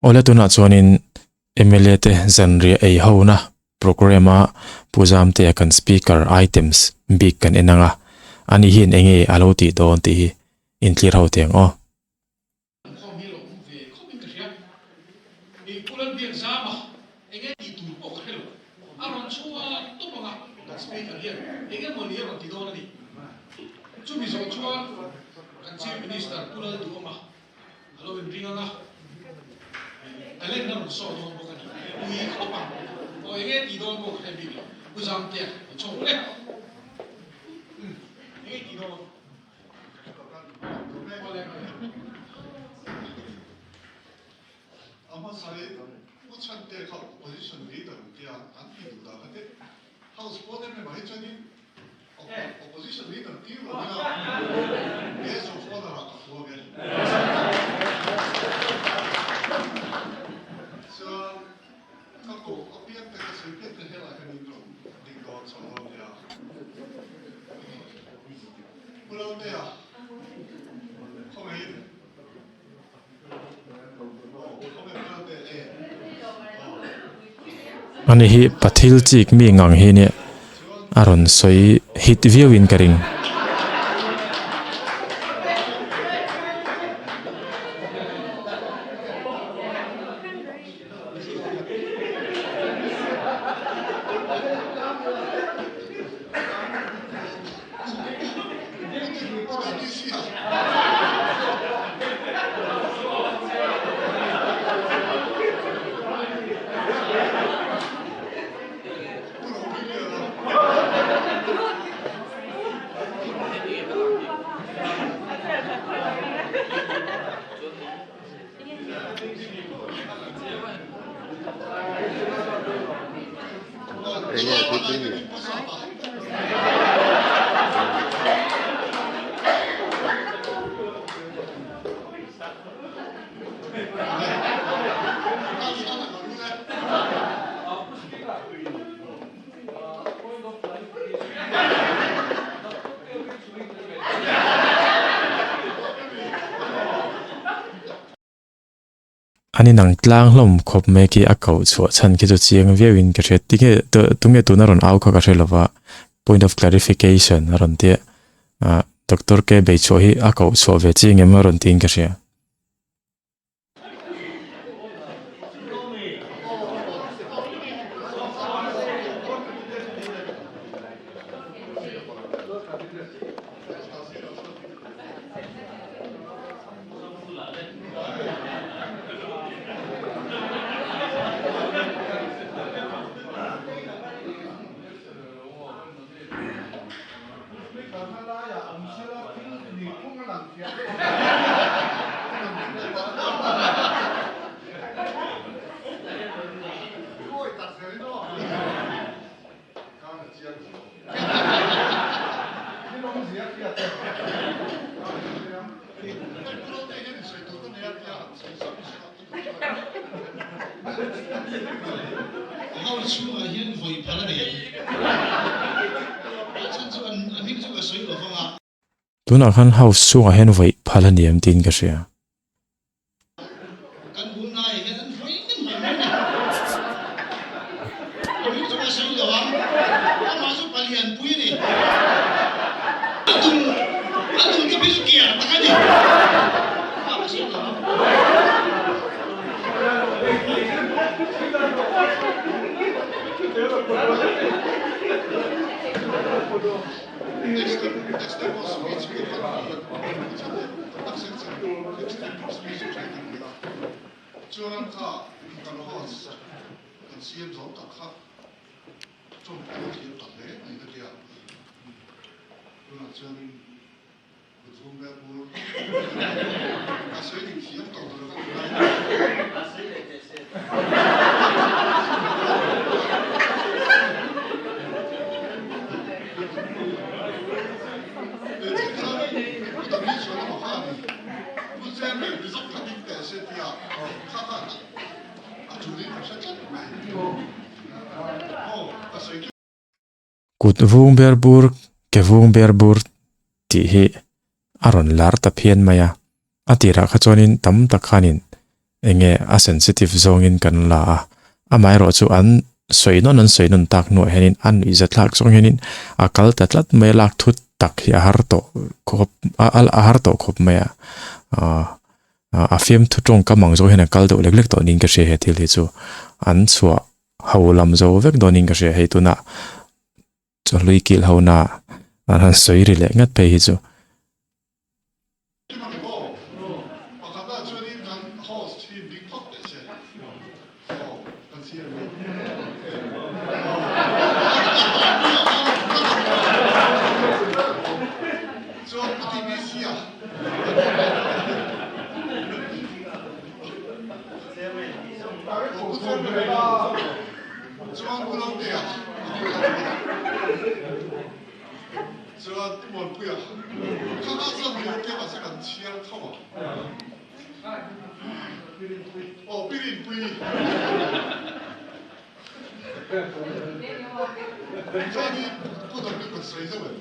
Awle tunah chuanin mla te zanriah ei hona programme a Pu Zamtea kan speaker items bik kan en ang a, ani hian enge a lo tih dawn tih hi intlir ho teh ang aw. Inkhawm hi lo awm ve khawp in ka hria. I Pu Lalbiakzama enge tih tur pawh ka hre lo. A rawn chhuak tawp ang a, kan speaker hian enge mawni a rawn ti dawn a ni. Chumi zawh chuan kan Chief Minister Pu Lalduhawma A lo inring ang a, talent a rawn saw dawn bawk a ni. Pui khawp ang. Aw enge tih dawn pawh ka hre bik lo. Pu Zamtea i chawk le. Umm enge tih dawn? Awle awle. A hmasa in Pu Chhante kha opposition leader tia an ti duh dah kha te House pawn em em ah hi chuanin Opposition leader tir lo ila guest of honour ah ka fuang e. Chuan ka koh apiang te ka sawi piang te helai hian in rawn ding dawn chho dawn nia. Pu Laltea, khawngaihin. Ani hi pathil chik mi ngang hi nia a rawn sawi hit viau in ka ring. An inang tlang hlawm khawp mai khi a koh chhuah chhan khi chu chiang viau in ka hria tinge tunge tuna rawn au kha ka hre lova point of clarification a rawn tia ah doctor ke beichhuah hi a koh chhuah ve chiang em a rawn tiin ka hria. Tunah khan house chhungah hian vawi phal a ni em tiin ka hria. Kut vung ber bur ke vung ber bur tih hi a rawn lar ta phian mai a, a tirah kha chuanin tam tak khanin. Enge a sensitive zawngin kan la a, amaherawhchu an sawi nawn an sawi nawn tak hnuah hianin a nuihza thlak zawng hianin a kal ta tlat mai a, lak thut tak hi a har tawh khawp a har tawh khawp mai a, a fiamthu tawngkam ang zawng hian a kal deuh lek lek tawh niin ka hria he thil hi chu an chhuah ho lam zo vek dawnin ka hria hei tunah chawhlui kilh ho na an han sawi ri leh ngat phei hi chu. Chuan i Muanpuia kha kha chuan mi tia mahse kan chhiar tho a. Aw Pi Rinpui. Chuan i Pu Dawrpui kan sawi zauh em?